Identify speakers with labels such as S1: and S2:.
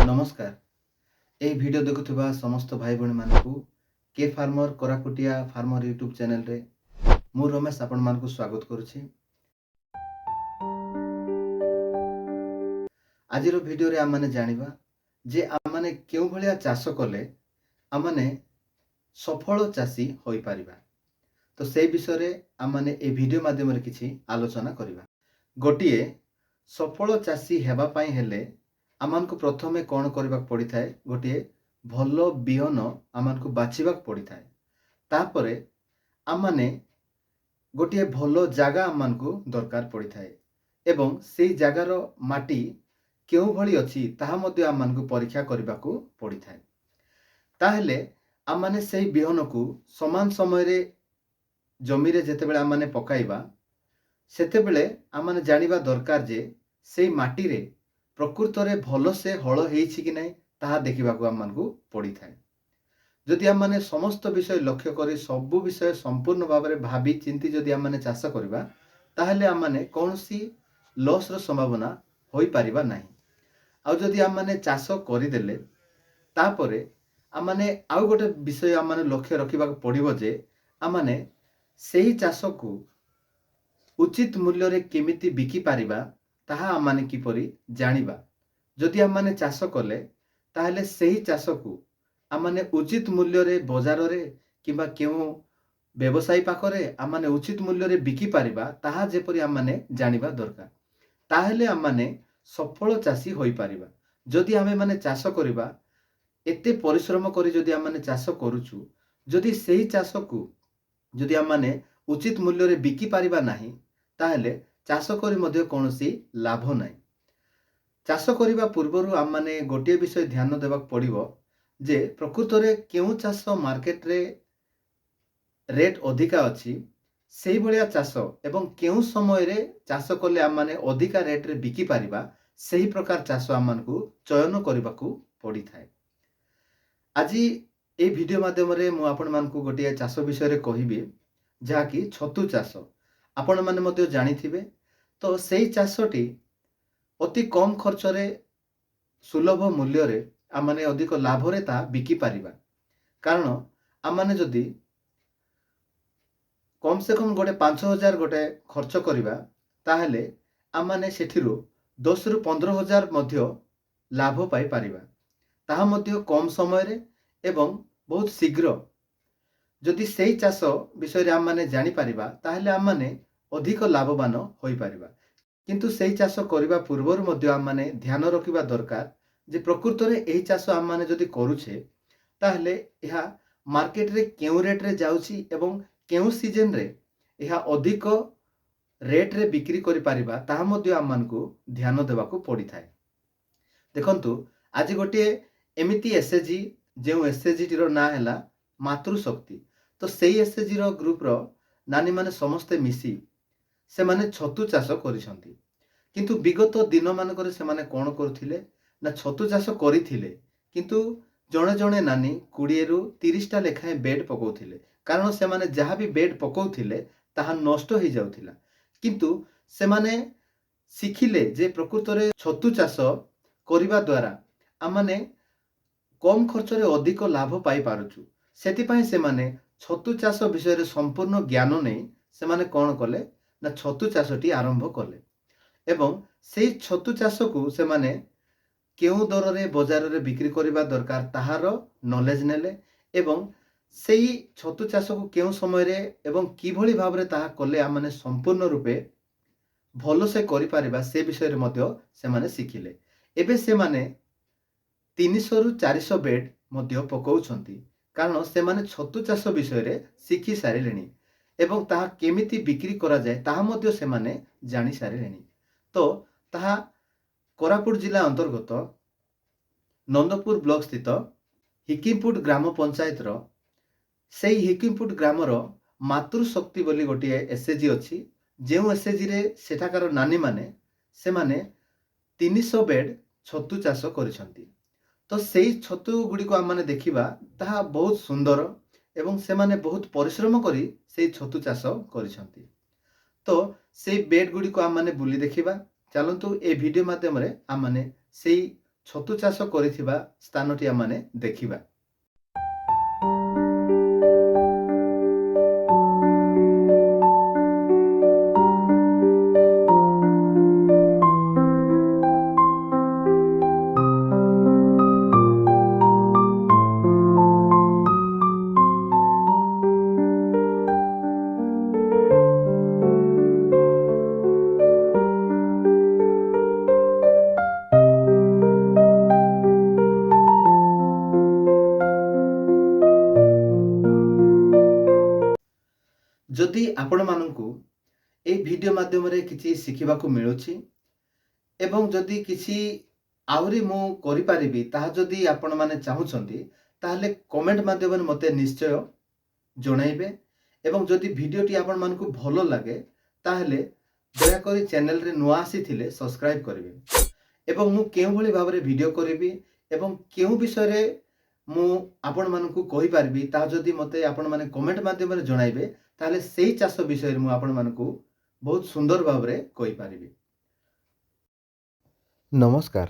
S1: ନମସ୍କାର। ଏହି ଭିଡ଼ିଓ ଦେଖୁଥିବା ସମସ୍ତ ଭାଇ ଭଉଣୀମାନଙ୍କୁ କେ ଫାର୍ମର କୋରାପୁଟିଆ ଫାର୍ମର ୟୁଟ୍ୟୁବ୍ ଚ୍ୟାନେଲରେ ମୁଁ ରମେଶ ଆପଣମାନଙ୍କୁ ସ୍ୱାଗତ କରୁଛି। ଆଜିର ଭିଡ଼ିଓରେ ଆମମାନେ ଜାଣିବା ଯେ ଆମମାନେ କେଉଁ ଭଳିଆ ଚାଷ କଲେ ଆମମାନେ ସଫଳ ଚାଷୀ ହୋଇପାରିବା। ତ ସେଇ ବିଷୟରେ ଆମମାନେ ଏ ଭିଡ଼ିଓ ମାଧ୍ୟମରେ କିଛି ଆଲୋଚନା କରିବା। ଗୋଟିଏ ସଫଳ ଚାଷୀ ହେବା ପାଇଁ ହେଲେ ଆମମାନଙ୍କୁ ପ୍ରଥମେ କ'ଣ କରିବାକୁ ପଡ଼ିଥାଏ? ଗୋଟିଏ ଭଲ ବିହନ ଆମମାନଙ୍କୁ ବାଛିବାକୁ ପଡ଼ିଥାଏ। ତାପରେ ଆମମାନେ ଗୋଟିଏ ଭଲ ଜାଗା ଆମମାନଙ୍କୁ ଦରକାର ପଡ଼ିଥାଏ ଏବଂ ସେଇ ଜାଗାର ମାଟି କେଉଁଭଳି ଅଛି, ତାହା ମଧ୍ୟ ଆମମାନଙ୍କୁ ପରୀକ୍ଷା କରିବାକୁ ପଡ଼ିଥାଏ। ତାହେଲେ ଆମମାନେ ସେଇ ବିହନକୁ ସମାନ ସମୟରେ ଜମିରେ ଯେତେବେଳେ ଆମମାନେ ପକାଇବା, ସେତେବେଳେ ଆମମାନେ ଜାଣିବା ଦରକାର ଯେ ସେଇ ମାଟିରେ ପ୍ରକୃତରେ ଭଲସେ ହଳ ହେଇଛି କି ନାହିଁ, ତାହା ଦେଖିବାକୁ ଆମମାନଙ୍କୁ ପଡ଼ିଥାଏ। ଯଦି ଆମମାନେ ସମସ୍ତ ବିଷୟ ଲକ୍ଷ୍ୟ କରି, ସବୁ ବିଷୟ ସମ୍ପୂର୍ଣ୍ଣ ଭାବରେ ଭାବି ଚିନ୍ତି ଯଦି ଆମମାନେ ଚାଷ କରିବା, ତାହେଲେ ଆମମାନେ କୌଣସି ଲସ୍ର ସମ୍ଭାବନା ହୋଇପାରିବା ନାହିଁ। ଆଉ ଯଦି ଆମମାନେ ଚାଷ କରିଦେଲେ, ତାପରେ ଆମମାନେ ଆଉ ଗୋଟେ ବିଷୟ ଆମମାନେ ଲକ୍ଷ୍ୟ ରଖିବାକୁ ପଡ଼ିବ ଯେ ଆମମାନେ ସେହି ଚାଷକୁ ଉଚିତ ମୂଲ୍ୟରେ କେମିତି ବିକିପାରିବା, ତାହା ଆମମାନେ କିପରି ଜାଣିବା। ଯଦି ଆମମାନେ ଚାଷ କଲେ, ତାହେଲେ ସେହି ଚାଷକୁ ଆମମାନେ ଉଚିତ ମୂଲ୍ୟରେ ବଜାରରେ କିମ୍ବା କେଉଁ ବ୍ୟବସାୟୀ ପାଖରେ ଆମମାନେ ଉଚିତ ମୂଲ୍ୟରେ ବିକିପାରିବା, ତାହା ଯେପରି ଆମମାନେ ଜାଣିବା ଦରକାର। ତାହେଲେ ଆମମାନେ ସଫଳ ଚାଷୀ ହୋଇପାରିବା। ଯଦି ଆମେମାନେ ଚାଷ କରିବା, ଏତେ ପରିଶ୍ରମ କରି ଯଦି ଆମମାନେ ଚାଷ କରୁଛୁ, ଯଦି ସେହି ଚାଷକୁ ଯଦି ଆମମାନେ ଉଚିତ ମୂଲ୍ୟରେ ବିକିପାରିବା ନାହିଁ, ତାହେଲେ ଚାଷ କରି ମଧ୍ୟ କୌଣସି ଲାଭ ନାହିଁ। ଚାଷ କରିବା ପୂର୍ବରୁ ଆମମାନେ ଗୋଟିଏ ବିଷୟ ଧ୍ୟାନ ଦେବାକୁ ପଡ଼ିବ ଯେ ପ୍ରକୃତରେ କେଉଁ ଚାଷ ମାର୍କେଟରେ ରେଟ୍ ଅଧିକା ଅଛି, ସେଇଭଳିଆ ଚାଷ ଏବଂ କେଉଁ ସମୟରେ ଚାଷ କଲେ ଆମମାନେ ଅଧିକା ରେଟ୍ରେ ବିକିପାରିବା, ସେହି ପ୍ରକାର ଚାଷ ଆମମାନଙ୍କୁ ଚୟନ କରିବାକୁ ପଡ଼ିଥାଏ। ଆଜି ଏଇ ଭିଡ଼ିଓ ମାଧ୍ୟମରେ ମୁଁ ଆପଣମାନଙ୍କୁ ଗୋଟିଏ ଚାଷ ବିଷୟରେ କହିବି, ଯାହାକି ଛତୁ ଚାଷ। ଆପଣମାନେ ମଧ୍ୟ ଜାଣିଥିବେ। ତ ସେଇ ଚାଷଟି ଅତି କମ୍ ଖର୍ଚ୍ଚରେ, ସୁଲଭ ମୂଲ୍ୟରେ ଆମମାନେ ଅଧିକ ଲାଭରେ ତାହା ବିକିପାରିବା। କାରଣ ଆମମାନେ ଯଦି କମ୍ ସେ କମ୍ ଗୋଟେ 5,000 ଗୋଟେ ଖର୍ଚ୍ଚ କରିବା, ତାହେଲେ ଆମମାନେ ସେଥିରୁ 10ରୁ 15 ହଜାର ମଧ୍ୟ ଲାଭ ପାଇପାରିବା, ତାହା ମଧ୍ୟ କମ୍ ସମୟରେ ଏବଂ ବହୁତ ଶୀଘ୍ର। ଯଦି ସେଇ ଚାଷ ବିଷୟରେ ଆମମାନେ ଜାଣିପାରିବା, ତାହେଲେ ଆମମାନେ ଅଧିକ ଲାଭବାନ ହୋଇପାରିବା। କିନ୍ତୁ ସେଇ ଚାଷ କରିବା ପୂର୍ବରୁ ମଧ୍ୟ ଆମମାନେ ଧ୍ୟାନ ରଖିବା ଦରକାର ଯେ ପ୍ରକୃତରେ ଏହି ଚାଷ ଆମମାନେ ଯଦି କରୁଛେ, ତାହେଲେ ଏହା ମାର୍କେଟରେ କେଉଁ ରେଟ୍ରେ ଯାଉଛି ଏବଂ କେଉଁ ସିଜନରେ ଏହା ଅଧିକ ରେଟ୍ରେ ବିକ୍ରି କରିପାରିବା, ତାହା ମଧ୍ୟ ଆମମାନଙ୍କୁ ଧ୍ୟାନ ଦେବାକୁ ପଡ଼ିଥାଏ। ଦେଖନ୍ତୁ, ଆଜି ଗୋଟିଏ ଏମିତି ଏସ୍ଏଚଜି, ଯେଉଁ ଏସ୍ଏଚଜିଟିର ନାଁ ହେଲା ମାତୃଶକ୍ତି। ତ ସେଇ ଏସ୍ଏଚଜିର ଗ୍ରୁପର ନାନୀମାନେ ସମସ୍ତେ ମିଶି ସେମାନେ ଛତୁ ଚାଷ କରିଛନ୍ତି। କିନ୍ତୁ ବିଗତ ଦିନମାନଙ୍କରେ ସେମାନେ କ'ଣ କରୁଥିଲେ ନା, ଛତୁ ଚାଷ କରିଥିଲେ, କିନ୍ତୁ ଜଣେ ଜଣେ ନାନୀ 20ରୁ 30ଟା ଲେଖାଏଁ ବେଡ୍ ପକାଉଥିଲେ। କାରଣ ସେମାନେ ଯାହା ବି ବେଡ୍ ପକାଉଥିଲେ, ତାହା ନଷ୍ଟ ହେଇଯାଉଥିଲା। କିନ୍ତୁ ସେମାନେ ଶିଖିଲେ ଯେ ପ୍ରକୃତରେ ଛତୁ ଚାଷ କରିବା ଦ୍ୱାରା ଆମମାନେ କମ୍ ଖର୍ଚ୍ଚରେ ଅଧିକ ଲାଭ ପାଇପାରୁଛୁ। ସେଥିପାଇଁ ସେମାନେ ଛତୁ ଚାଷ ବିଷୟରେ ସମ୍ପୂର୍ଣ୍ଣ ଜ୍ଞାନ ନେଇ ସେମାନେ କ'ଣ କଲେ ନା, ଛତୁ ଚାଷଟି ଆରମ୍ଭ କଲେ ଏବଂ ସେଇ ଛତୁ ଚାଷକୁ ସେମାନେ କେଉଁ ଦରରେ ବଜାରରେ ବିକ୍ରି କରିବା ଦରକାର, ତାହାର ନଲେଜ ନେଲେ ଏବଂ ସେଇ ଛତୁ ଚାଷକୁ କେଉଁ ସମୟରେ ଏବଂ କିଭଳି ଭାବରେ ତାହା କଲେ ଆମମାନେ ସମ୍ପୂର୍ଣ୍ଣ ରୂପେ ଭଲସେ କରିପାରିବା, ସେ ବିଷୟରେ ମଧ୍ୟ ସେମାନେ ଶିଖିଲେ। ଏବେ ସେମାନେ 300ରୁ 400 ବେଡ୍ ମଧ୍ୟ ପକାଉଛନ୍ତି, କାରଣ ସେମାନେ ଛତୁ ଚାଷ ବିଷୟରେ ଶିଖି ସାରିଲେଣି ଏବଂ ତାହା କେମିତି ବିକ୍ରି କରାଯାଏ, ତାହା ମଧ୍ୟ ସେମାନେ ଜାଣି ସାରିଲେଣି। ତ ତାହା କୋରାପୁଟ ଜିଲ୍ଲା ଅନ୍ତର୍ଗତ ନନ୍ଦପୁର ବ୍ଲକ ସ୍ଥିତ ହିକିମପୁଟ ଗ୍ରାମ ପଞ୍ଚାୟତର ସେଇ ହିକିମପୁଟ ଗ୍ରାମର ମାତୃଶକ୍ତି ବୋଲି ଗୋଟିଏ ଏସ୍ଏଚଜି ଅଛି, ଯେଉଁ ଏସ୍ଏଚଜିରେ ସେଠାକାର ନାନୀମାନେ ସେମାନେ 300 ବେଡ୍ ଛତୁ ଚାଷ କରିଛନ୍ତି। ତ ସେଇ ଛତୁ ଗୁଡ଼ିକୁ ଆମମାନେ ଦେଖିବା, ତାହା ବହୁତ ସୁନ୍ଦର ଏବଂ ସେମାନେ ବହୁତ ପରିଶ୍ରମ କରି ସେଇ ଛତୁ ଚାଷ କରିଛନ୍ତି। ତ ସେଇ ବେଡ୍ ଗୁଡ଼ିକୁ ଆମମାନେ ବୁଲି ଦେଖିବା। ଚାଲନ୍ତୁ, ଏ ଭିଡ଼ିଓ ମାଧ୍ୟମରେ ଆମମାନେ ସେଇ ଛତୁ ଚାଷ କରିଥିବା ସ୍ଥାନଟି ଆମମାନେ ଦେଖିବା। ଯଦି ଆପଣମାନଙ୍କୁ ଏଇ ଭିଡ଼ିଓ ମାଧ୍ୟମରେ କିଛି ଶିଖିବାକୁ ମିଳୁଛି ଏବଂ ଯଦି କିଛି ଆହୁରି ମୁଁ କରିପାରିବି ତାହା ଯଦି ଆପଣମାନେ ଚାହୁଁଛନ୍ତି, ତାହେଲେ କମେଣ୍ଟ ମାଧ୍ୟମରେ ମୋତେ ନିଶ୍ଚୟ ଜଣାଇବେ। ଏବଂ ଯଦି ଭିଡ଼ିଓଟି ଆପଣମାନଙ୍କୁ ଭଲ ଲାଗେ, ତାହେଲେ ଦୟାକରି ଚ୍ୟାନେଲରେ ନୂଆ ଆସିଥିଲେ ସବସ୍କ୍ରାଇବ୍ କରିବେ। ଏବଂ ମୁଁ କେଉଁଭଳି ଭାବରେ ଭିଡ଼ିଓ କରିବି ଏବଂ କେଉଁ ବିଷୟରେ ମୁଁ ଆପଣମାନଙ୍କୁ କହିପାରିବି, ତାହା ଯଦି ମୋତେ ଆପଣମାନେ କମେଣ୍ଟ ମାଧ୍ୟମରେ ଜଣାଇବେ, ତାହେଲେ ସେଇ ଚାଷ ବିଷୟରେ ମୁଁ ଆପଣମାନଙ୍କୁ ବହୁତ ସୁନ୍ଦର ଭାବରେ କହିପାରିବି। ନମସ୍କାର।